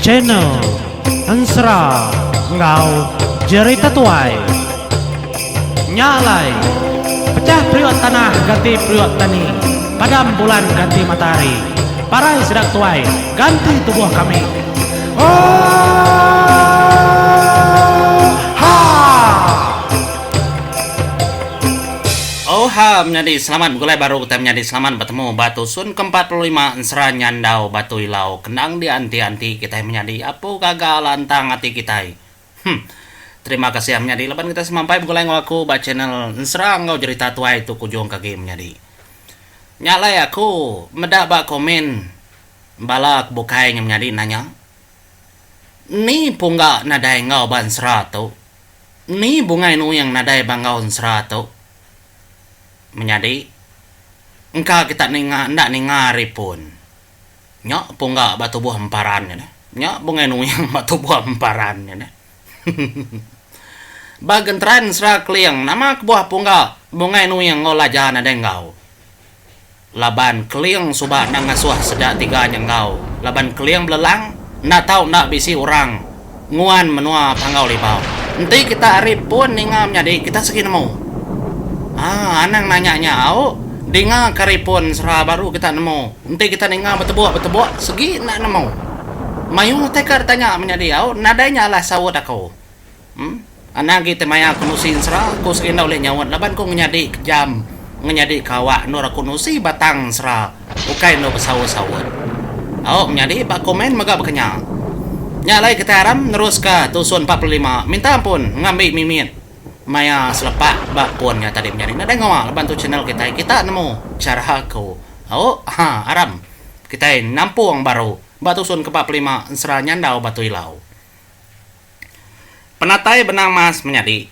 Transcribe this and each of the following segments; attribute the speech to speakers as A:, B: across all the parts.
A: Channel Ensera enggau Jerita Tuai. Nya alai, pecah periuk tanah ganti periuk tani, padam bulan ganti matahari, parai sida tuai ganti tubuh kami. Oohaa!
B: Oha menyadi selamat begulai baru kitai menyadi selamat betemu ba tusun ke 45 ensera nyandau batu ilau kendang di anti anti kitai menyadi apu gaga lantang ati kitai. Huh. Terima kasih menyadi laban kitai semampai begulai enggau aku ba channel ensera enggau jerita tuai tu kujung ke agi menyadi. Nya alai aku meda ba komen bala ke bukai nya menyadi nanya ni pungga nadai enggau ba ensera tu. Ni Bungai Nuing nadai ba enggau ensera tu menyadi engka kita ninga enda ninga ari pun. Nya pungga ba tubuh emparan nya deh. Nya Bungai Nuing ba tubuh emparan nya deh. Ba genteran ensera Keling nama kebuah pungga Bungai Nuing enggau Laja nadai enggau. Laban Keling suba enda ngasuh sida tiga nya enggau laban Keling belelang enda tau enda bisi orang nguan menua Panggau Libau. Enti kita ari pun ninga menyadi kita segi nemu. Aa anang nanya nya au dinga ke ari pun sera baru kita nemu. Enti kita ninga betebuk betebuk segi enda nemu. Mayuh utai ka ditanya menyadi au nadai nya alah saut aku. Em. Anang agi ti maya aku nusi ensera, aku sigi enda ulih nyaut laban aku ngenyadi ke jam, ngenyadi ke awak endur aku nusi batang ensera ukai endur besaut-saut. Au menyadi ba komen mega baka nya. Nya alai kitai aram neruska tusun 45 minta ampun ngambi mimit maya selepak ba pun nya tadi menyadi nadai ngawa laban tu channel kitai kita nemu chara aku. Au ha aram kitai nampung baru ba tusun ke 45 ensera nyandau Batu Ilau. Penatai benang mas menyadi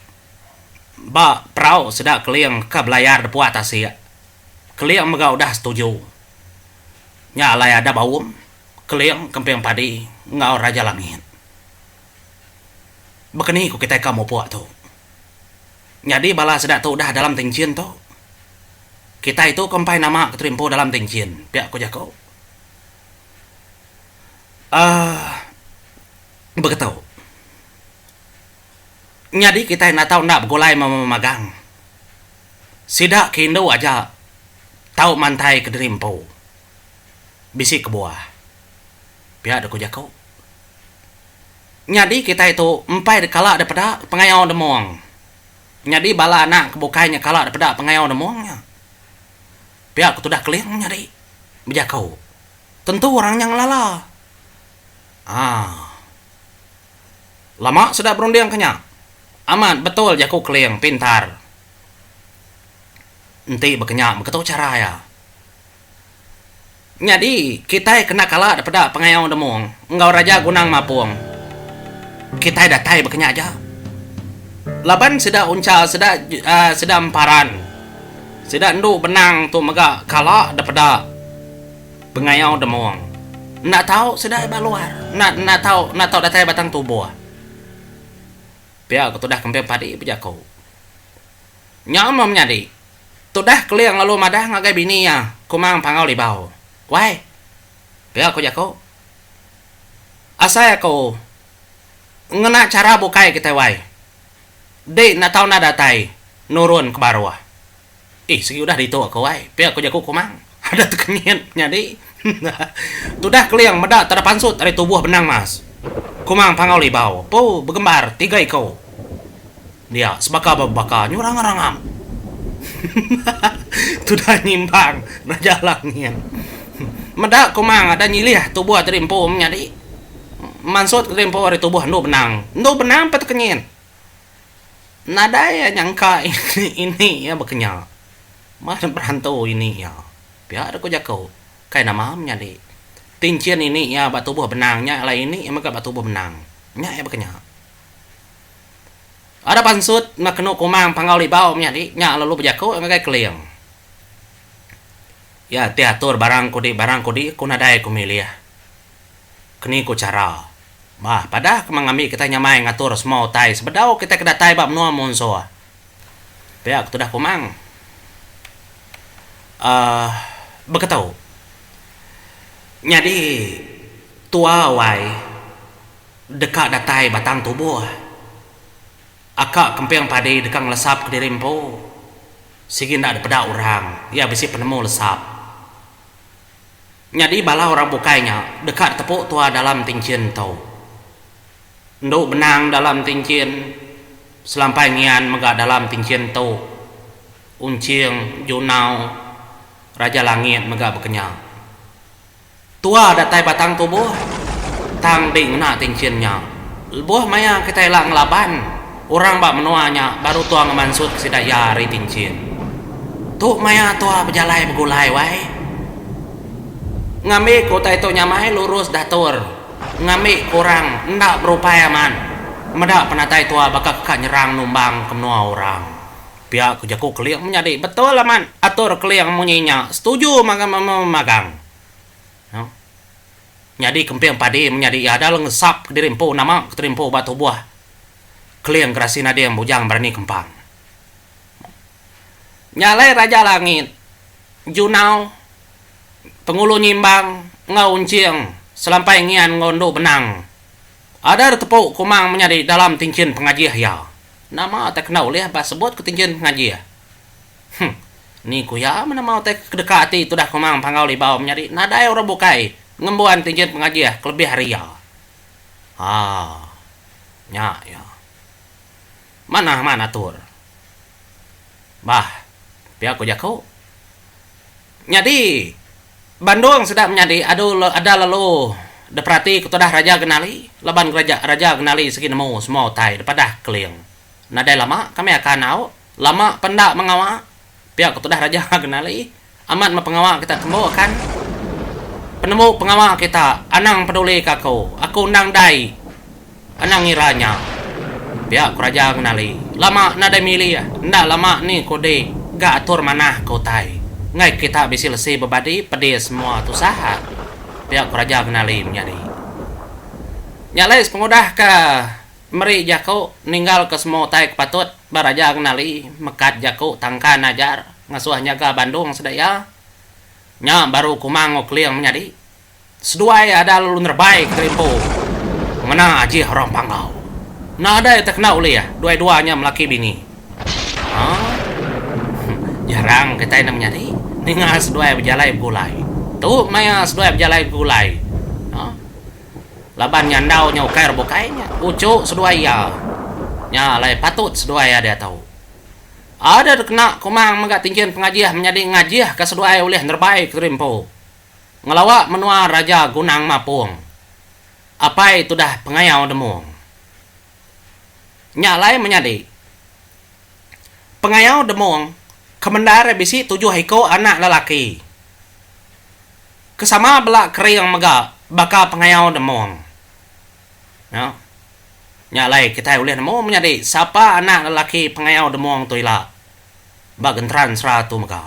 B: ba perau sida Keling ke belayar depuah tasik. Keling mega udah setuju. Nya alai ada baum Keling Kemping Padi enggau Raja Langit. Bekeni ku kitai ka mupuk tu. Nyadi bala sida tu udah dalam tinchin tu. Kitai tu ke empai nama ke terimpu dalam tinchin, pia ku jaku. Aaa. Beketu. Nyadi kitai enda tau enda begulai memagang. Sida ke indu aja tau mantai kediri empu. Bisi kebuah. Pia deh ku jaku. Nyadi kitai tu empai deka dipeda pengayau demung. Nyadi bala anak ke bukai nya kala dipeda pengayau demung nya. Pia ku tudah Keling nyadi bejaku. Tentu orang nya ngelala. Aa. Lama sida berunding ke nya. Amat betul jaku Keling pintar. Enti baka nya beketu chara iya. Nyadi kitai kena kala dipeda pengayau Demong enggau Raja Gunang Mapong. Kitai datai baka nya aja. Laban sida uncha sida aaa sida emparan sida endu benang tu mega kala dipeda. Pengayau Demong. Enda tau sida ba luar. Enda enda tau enda tau datai batang tubuh. Pia ke tudah Kemping Padi bejaku. Nya meh menyadi. Tudah Keling lalu madah ngagai bini iya Kumang Panggau Libau. Wai. Pia ku jaku. Asai aku ngena chara bukai kitai wai. Di enda tau enda datai nurun ke baruh. Ih sigi udah ditu aku ai, pia ku jaku Kumang. Ada tekenyit nyadi. Tudah Keling meda tada pansut ari tubuh benang mas. Kumang Panggau Libau pu begembar tiga iku. Dia sebaka ba bebaka nyu rangap-rangap. Tudah nyimpang Raja Langit. Meda Kumang ada nyilih tubuh diri empu menyadi. Mansut diri empu ari tubuh endu benang. Endu benang pa tekenyit. Nadai iya nyangka ini iya bekenya. Mah berantu ini iya. Pia deh ku jaku. Kai nama menyadi. Tinchin ini iya ba tubuh benang nya alai ini iya mega ba tubuh benang. Nya iya bekenya. Ada pansut meh kenu Kumang Panggau Libau menyadi nya lalu bejaku ngagai Keling. Iya ti atur barang kudi barang kudi ku nadai ku milih. Keni ku chara. Bah, padah ke meh ngambi kitai nyamai ngatur semua utai sebedau kitai ke datai ba menua munsuh. Pia ke tudah Kumang. Uhh beketu. Nyadi tua wai deka datai batang tubuh. Aka kemping padi deka ngelesap kediri empu. Sigi enda dipeda orang iya bisi penemu lesap. Nyadi bala orang bukai nya deka ditepu tua dalam tinchin tu. Endu benang dalam tinchin, selampai ngian mega dalam tinchin tu. Unching, Junau, Raja Langit mega bekenya. Tua datai batang tubuh tang di ngena tinchin nya. Lebuh maya kitai ila ngelaban orang ba menua nya baru tua ngemansut ke sida iya ari tinchin. Tu maya tua bejalai begulai wai. Ngambi ke utai tu nyamai lurus datur. Ngambi ke orang enda berupai amat meda penatai tua baka ke ka nyerang numbang ke menua orang. Pia ku jaku Keling menyadi betul amat atur Keling munyi nya setuju magang. Nyadi kemping padi menyadi iya ada lalu ngesap kediri empu nama kediri empu ba tubuh Keling Gerasi Nading Bujang Berani Kempang. Nya alai Raja Langit Junau Pengulu Nyimbang enggau Unching selampai ngian enggau endu Benang. Ada ditepu Kumang menyadi dalam tinchin pengajih iya. Nama utai kena ulih ba sebut ke tinchin pengajih. Huh. Ni ku iya meh nama utai ke kedeka ati tudah Kumang Panggau Libau menyadi nadai orang bukai ngembuan tinchin pengajih kelebih ari iya. Haa. Nya iya. Manah amat atur. Bah. Pia ku jaku. Nyadi, bandung sida menyadi adu ada lalu diperati ketudah Raja Genali laban Raja Raja Genali sigi nemu semua utai dipadah Keling. Nadai lama kami akan au, lama pen enda mengawa, pia ketudah Raja Genali, amat meh pengawa kita tembu akan. Penemu pengawa kita anang peduli ka aku, aku endang dai. Anang ngira nya. Pia ku Raja Ngenali. Lama nadai milih, enda lama ni ku di ga atur manah ke utai. Enggai kita bisi lesi bebadi pedis semua tusah. Pia ku Raja Ngenali menyadi. Nya alai sepengudah ke meri jaku ninggalka semua utai ke patut ba Raja Ngenali mekat jaku tangkan ajar ngasuh nyaga bandung sida iya. Nya baru Kumang enggau Keling menyadi. Seduai ada lalu nerebai ke Rimpu ngena ajih orang Panggau. Nadai tekena ulih dua-dua nya melaki bini. Haa. Jarang kitai enda menyadi ninga seduai bejalai begulai. Tu maya seduai bejalai begulai. Haa. Laban nyandau nya ukai orang bukai nya uchu seduai iya. Nya alai patut seduai iya diatu. Ada dikena Kumang mega tinchin pengajih menyadi ngajihka seduai ulih nerebai ke Rimpu. Ngelawa menua Raja Gunang Mapung. Apai tudah pengayau Demung. Nya alai menyadi. Pengayau Demung kemendar bisi tujuh iku anak lelaki. Ke sama bela kering mega baka pengayau Demung. Nya. Nya alai kitai ulih nemu menyadi sapa anak lelaki pengayau Demung tu ila ba genteran sera tu mega.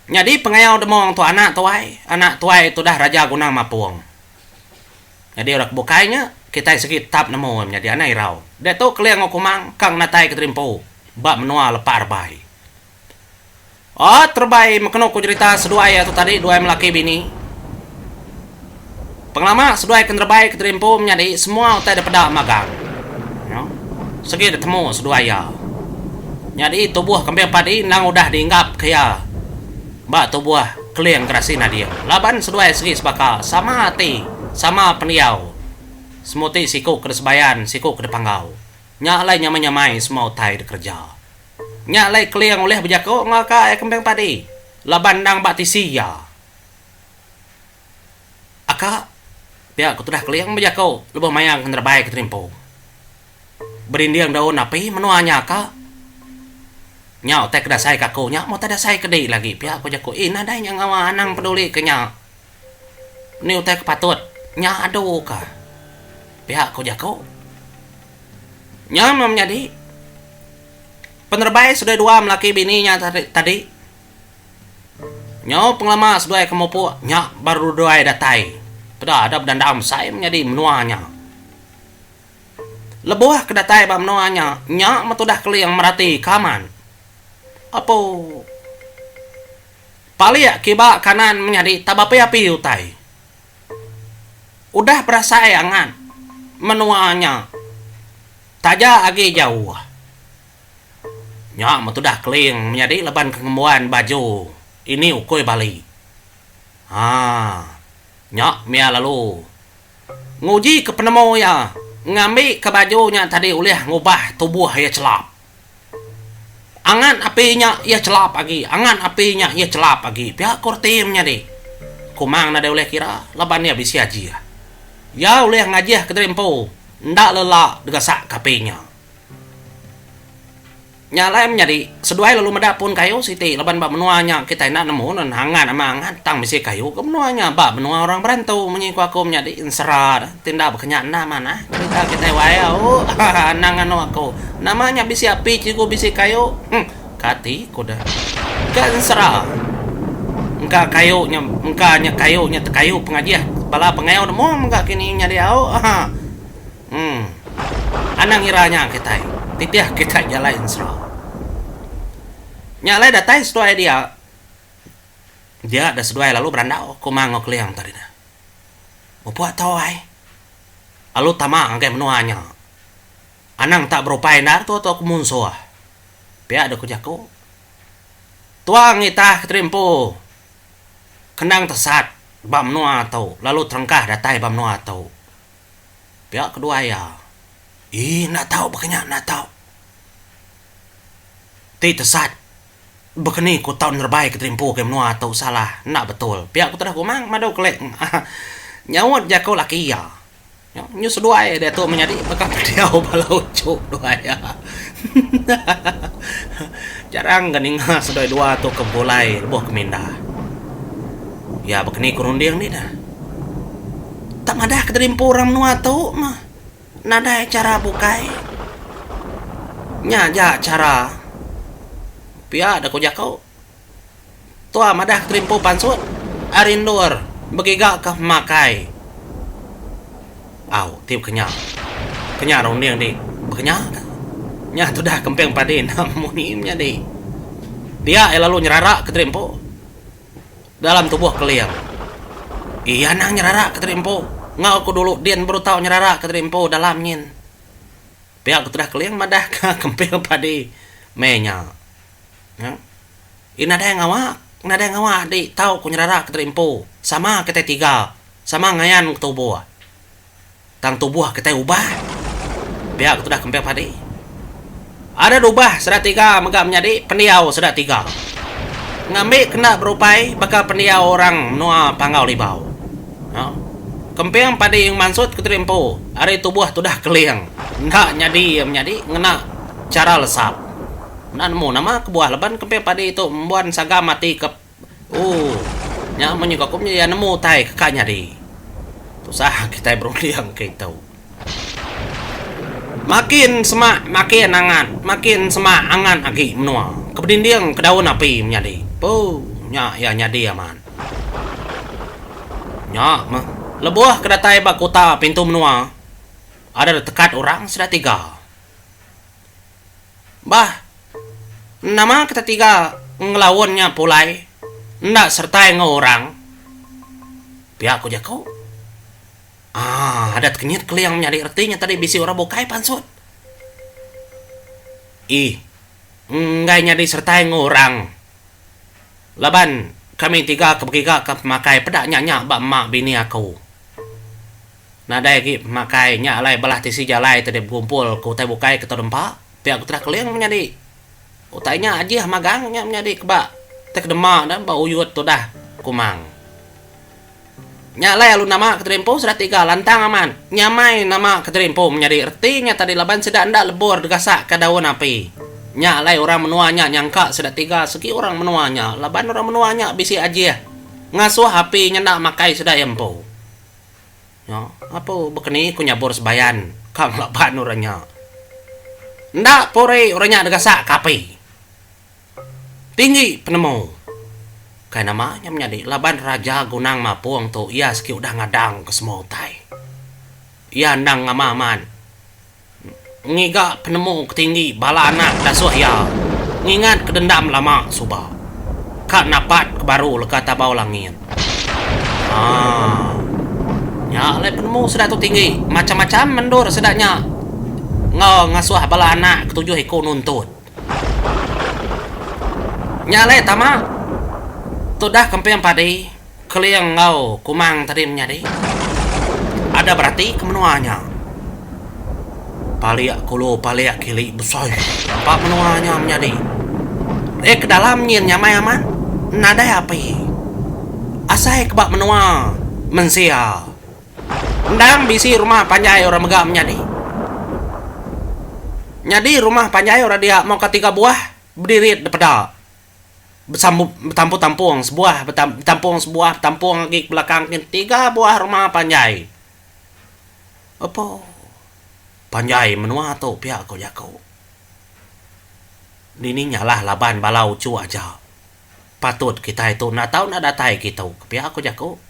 B: Nyadi pengayau Demong tu anak tuai, anak tuai tudah Raja Gunang Mapung. Nyadi orang ke bukai nya, kitai sigi tetap nemu nyadi anak irau. Diatu Keling enggau Kumang ka ngenatai ke Terimpu ba menua Lepak Rebai. Oh terebai mekenu ku jerita seduai iya tu tadi duai melaki bini. Pengelama seduai ke nerebai ke Terimpu menyadi semua utai dipeda magang. Sigi ditemu seduai iya. Nyadi tubuh kambing padi endang udah diinggap ke iya ba tubuh Keling Gerasi Nading laban seduai sigi sebaka sama ati sama pendiau semuti siku ke disebayan siku ke dipanggau. Nya alai nyamai-nyamai semua utai dikereja. Nya alai Keling ulih bejaku enggau ka iya kambing padi laban endang ba tisi iya. Aka, pia ku tudah Keling bejaku lebuh maya ke nerebai ke Terimpu. Bedinding daun api menua nya aka. Nya utai ke dasai ke aku nya meh utai dasai ke di lagi pia ku jaku. Ih nadai nya ngawa anang peduli ke nya. Ni utai ke patut nya adu ka pia ku jaku. Nya meh menyadi penerebai seduai dua melaki bini nya tadi. Nyau pengelama seduai ke mupuk nya baru duai datai peda ada bedandang besai menyadi menua nya. Lebuh ke datai ba menua nya, nya meh tudah Keling merati ke amat. Apu. Palik kiba kanan menyadi tak beapi-api utai. Udah berasai angat menua nya taja agi jauh. Nya metudah Keling menyadi laban ke ngembuan baju ini ukui bali. Haa. Nya mia lalu nguji ke penemu iya ngambi ke baju nya tadi ulih ngubah tubuh iya chelap. Angat api nya iya chelap agi, angat api nya iya chelap agi. Pia ku reti menyadi. Kumang nadai ulih kira laban iya bisi ajih. Iya ulih ngajih kediri empu enda lelak degasak ke api nya. Nya alai menyadi, seduai lalu meda pun kayu siti laban ba menua nya kitai enda nemu ne angat amat angat tang bisi kayu ke menua nya ba menua orang berantu munyi ku aku menyadi ensera ti enda baka nya enda manah cherita kitai wai au haha anang nganu aku nama nya bisi api chigu bisi kayu huh kati ku deh ke ensera engka kayu nya engka nya kayu nya tekayu pengajih bala pengayau nemu mega kini nyadi au haha. Em. Anang ngira nya kitai. Titih kitai jalai ensera. Nya alai datai seduai dia. Dia da seduai lalu berandau ku Mang enggau Keling tadi nya. Mupuk tau ai. Lalu tama ngagai menua nya. Anang tak berupai endar tu tu ku munsuh. Pia deh ku jaku. Tuang itah keteri empu. Kendang tesat ba menua tu lalu terengkah datai ba menua tu. Pia kedua iya, Ii enda tau baka nya enda tau. Ti tesat baka ni ku tau nerebai ke terimpu ke menua tu salah enda betul. Pia ku tudah Gumang madu kelik nyaut jaku laki iya. Nyu seduai diatu menyadi baka pendiau bala uchu duai iya. Jarang ga ninga seduai dua tu ke begulai lebuh ke mindah. Iya baka ni ku runding dih dah. Tak madah ke diri empu orang menua tu mah. Nadai chara bukai. Nya aja chara. Pia deh ku jaku. Tua madah ke diri empu pansut ari endur begiga ke pemakai. Au ti bekenya. Kenya runding di bekenya ka. Nya tudah kemping padi enda munyi menyadi. Dia iya lalu nyerara ke diri empu. Dalam tubuh Keling. Iya anang nyerara ke diri empu. Enggau aku dulu din baru tau nyerara ke diri empu dalam nyin. Pia ku tudah Keling madah ka kemping padi meh nya. Nya. Iya nadai ngawa, nadai ngawa adi tau ku nyerara ke diri empu. Sama kitai tiga, sama ngayan ke tubuh. Tang tubuh kitai ubah. Pia ke tudah kemping padi. Adat ubah sida tiga mega menyadi pendiau sida tiga. Ngambi kena berupai baka pendiau orang menua Panggau Libau. Ha. Kemping padi ngemansut ke diri empu ari tubuh tudah keling enda nyadi iya menyadi ngena chara lesap. Enda nemu nama kebuah laban kemping padi tu membuan sagam ati ke Ooh. Nya munyi ko aku iya nemu utai ke ka nyadi. Tusah kitai berunding ke itu. Makin semak makin angat, makin semak angat agi menua. Ke bedinding ke daun api menyadi. Pooh nya iya nyadi amat. Nya meh lebuh ke datai ba kuta pintu menua ada tekat orang sida tiga. Bah, nama ketetiga ngelaun nya pulai enda seretai enggau orang? Pia ku jaku. Aaa, ada tekenyit Keling menyadi reti nya tadi bisi orang bukai pansut. Ih, enggai nyadi seretai enggau orang. Laban kami tiga ke begiga ke pemakai peda nya nya ba ema bini aku. Nadai agi pemakai nya alai balah tisi jalai tadi begumpul ke utai bukai ke tau dempa, pia ku tudah Keling menyadi. Utai nya ajih magang nya menyadi ke ba tai ke dema ne ba uyut tudah Kumang. Nya alai alu nama ke diri empu sida tiga lantang amat nyamai nama ke diri empu menyadi reti nya tadi laban sida enda lebur degasak ka daun api. Nya alai orang menua nya nyangka sida tiga segi orang menua nya laban orang menua nya bisi ajih ngasuh api nya enda makai sida iya empu. Nya, apu bekeni ku nyabur sebayan ka ngelaban orang nya. Enda puri orang nya degasak ke api. Tinggi penemu. Kai nama nya menyadi laban Raja Gunang Mapung tu iya sigi udah ngadang ke semua utai. Iya endang ngama amat ngiga penemu ke tinggi bala anak dasuh iya ngingat ke dendam lama suba. Ka napat ke baru leka tabau langit. Haa. Nya alai penemu sida tu tinggi macham-macham endur sida nya enggau ngasuh bala anak ketujuh iku nuntut. Nya alai tama tudah kemping padi Keling enggau Kumang tadi menyadi ada berati ke menua nya. Palik kulu palik kili besai rampa menua nya menyadi. Eh ke dalam nyin nyamai amat nadai api. Asai ke ba menua mensia. Endang bisi rumah panjai orang mega menyadi. Nyadi rumah panjai orang dia mauka tiga buah bedirit depeda. Besambu betampung-tampung sebuah betampung sebuah betampung agi ke belakang kin tiga buah rumah panjai. Opo panjai menua tu pia ko jaku. Dini nyalah laban bala uchu aja. Patut kitai tu enda tau enda datai kitu pia ko jaku.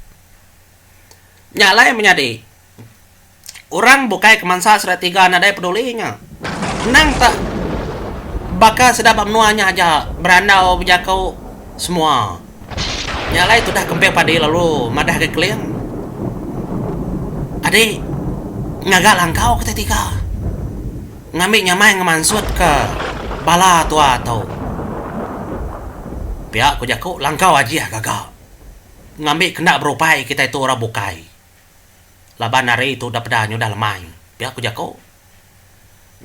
B: Nya alai menyadi Orang bukai ke mansa sida tiga nadai peduli nya. Endang tak baka sida ba menua nya aja berandau bejaku semua. Nya alai tudah kemping padi lalu madah agi Keling. Adi ngaga langkau kitai tiga ngambi nyamai ngemansutka bala tua tu. Pia ku jaku langkau ajih gaga ngambi kenda berupai kitai tu orang bukai. Laban hari tu udah peda nyudah lemai, pia ku jaku.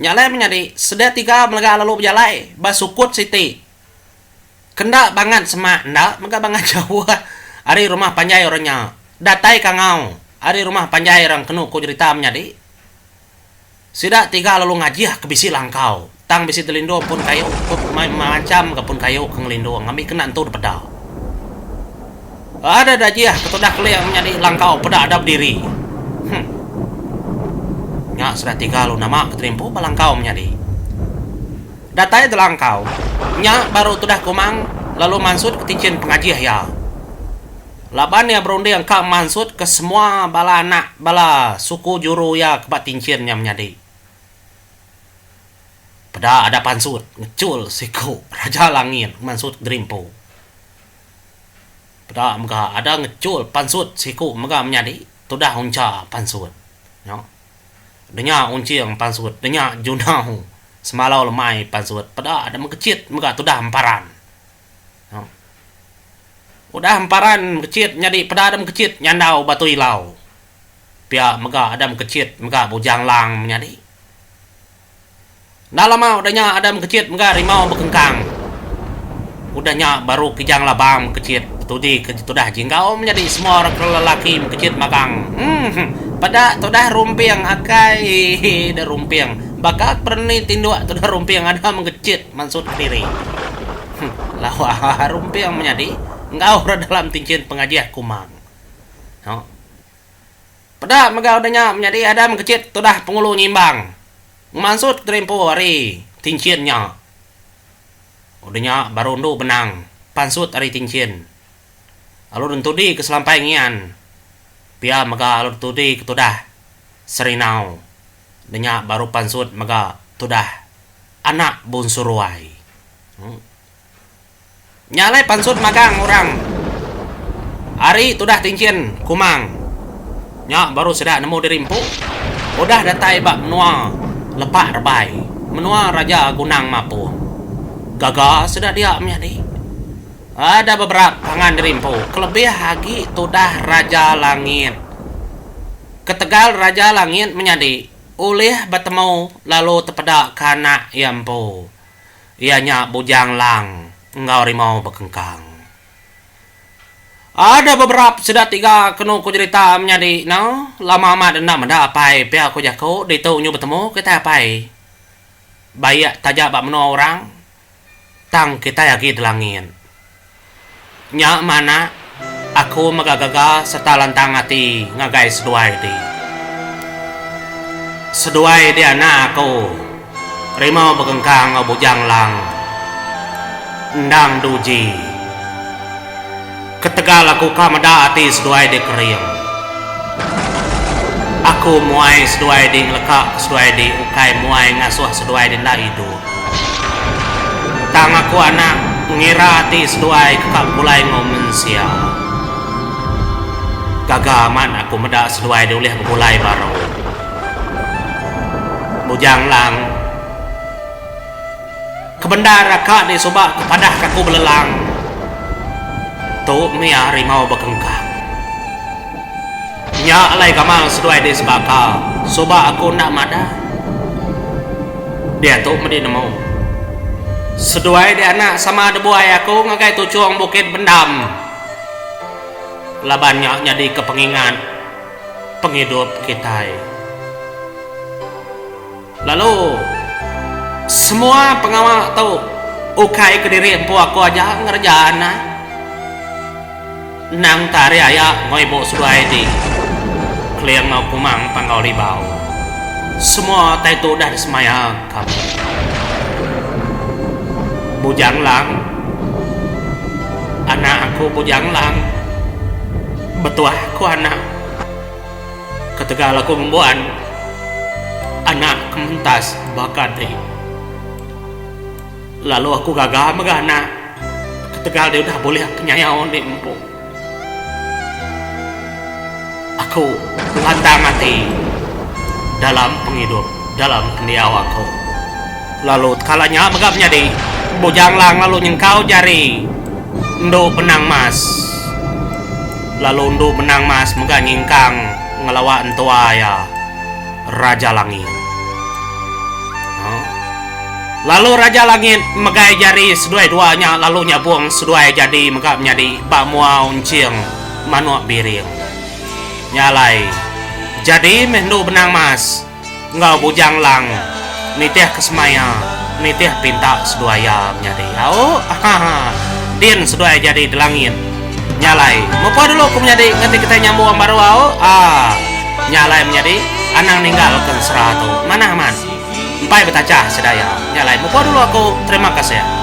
B: Nya alai menyadi, sedia tiga melega lalu bejalai ba sukut siti. Kenda bangat semak enda mega bangat jauh ari rumah panjai orang nya. Datai kangau ari rumah panjai orang kenu ku jerita menyadi. Sida tiga lalu ngajih ke bisi langkau tang bisi telindung pun kayu macham ga pun kayu ke ngelindung ngambi kena entu dipeda. Ada dajih ke tudah keling menyadi langkau peda ada bediri. Huh. Nya sida tiga lalu nama ke terimpu ba langkau menyadi. Datai delangkau, nya baru tudah Kumang lalu mansut ke tinchin pengajih iya. Laban iya berunding ka mansutka semua bala anak bala suku juru iya ke ba tinchin nya menyadi. Peda ada pansut ngechul siku Raja Langit mansut Gerimpu. Peda mega ada ngechul pansut siku mega menyadi tudah Uncha pansut. Nya. Denya Unching pansut, denya Junau semalau lemai pansut. Peda ada mengkechit mega tudah Emparan. Nya. Udah emparan mekechit nyadi peda da mekechit nyandau Batu Ilau. Pia mega ada mekechit mega Bujang Lang menyadi. Enda lama udah nya ada mekechit mega Rimau Bekengkang. Udah nya baru Kijang Labang mekechit betudi ke tudah Jinggau menyadi semua orang ke lelaki mekechit magang. Uhh peda tudah Rumping akai da Rumping baka ke bereni tinduk tudah Rumping ada mekechit mansut kediri. Lawa rumping menyadi enggau orang dalam tinchin pengajih Kumang. No. Peda mega udah nya menyadi Adam kecit tudah pengulu nyimbang ngemansut kerimpu ari tinchin nya. Udah nya baru endu benang pansut ari tinchin lalu dentudi ke selampai ngian pia mega lalu dentudi ke tudah Serinau. Udah nya baru pansut mega tudah anak Bunsu Ruai. Nya alai pansut magang orang ari tudah tinchin Kumang. Nya baru sida nemu diri empu udah datai ba menua Lepak Rebai, menua Raja Gunang Mapung. Gaga sida dia menyadi. Ada beberap pangan diri empu kelebih agi tudah Raja Langit. Ketegal Raja Langit menyadi ulih betemu lalu tepeda ke anak iya empu. Iya nya Bujang Lang enggau Rimau Bekengkang. Ada beberap sida tiga kenu ku jerita menyadi ne, lama amat enda meda apai pia ku jaku ditu nyu betemu kitai apai. Baik taja ba menua orang tang kitai agi delangit. Nya manah, aku mega gaga sereta lantang ati ngagai seduai ti. Seduai di anak aku, Rimau Begengkang enggau Bujang Lang endang diuji. Ketegal aku ka meda ati seduai di kering. Aku muai seduai di ngeleka ke seduai di ukai muai ngasuh seduai di enda idup. Tang aku anak. Ngira ati seduai ke ka begulai enggau mensia. Gaga amat aku meda seduai diulih begulai baru. Bujang Lang. Kebendar aka di suba ke padah ka aku belelang. Tu mih harimau bekengkang. Nya alai gamal seduai di sebaka suba aku enda madah. Diatu medi nemu. Seduai di anak sama dibuai aku ngagai tuchung Bukit Bendam. Laban nya nyadika pengingat pengidup kitai. Lalu semua pengawa tu ukai kediri empu aku aja ngereja anak. Endang ta ari aya enggau ibu seduai ti Keling enggau Kumang Panggau Libau. Semua utai tu udah disemaya kami. Bujang Lang Anak aku Bujang Lang Betuah aku anak. Ketegal aku ngembuan anak ke mentas baka diri. Lalu aku gaga mega anak ketegal diri udah bulih penyayau andi empu. Aku lantang ati dalam pengidup dalam pendiau aku. Lalu tekala nya mega menyadi Bujang Lang lalu nyengkau jari endu Benang Mas. Lalu endu Benang Mas mega nyingkang ngelawa entua iya Raja Langit. Lalu Raja Langit megai jari seduai dua nya lalu nyabung seduai jadi mega menyadi ba mua unching manuk biring. Nya alai, jadi meh endu Benang Mas enggau Bujang Lang nitihka semaya nitih pinta seduai iya menyadi. Au haha din seduai jadi di langit. Nya alai, mupa dulu ku menyadi nganti kitai nyambung baru au. Aa nya alai menyadi anang ninggalka ensera tu. Manah amat. Empai betachah sida iya. Nya alai muka dulu aku. Terima kasih.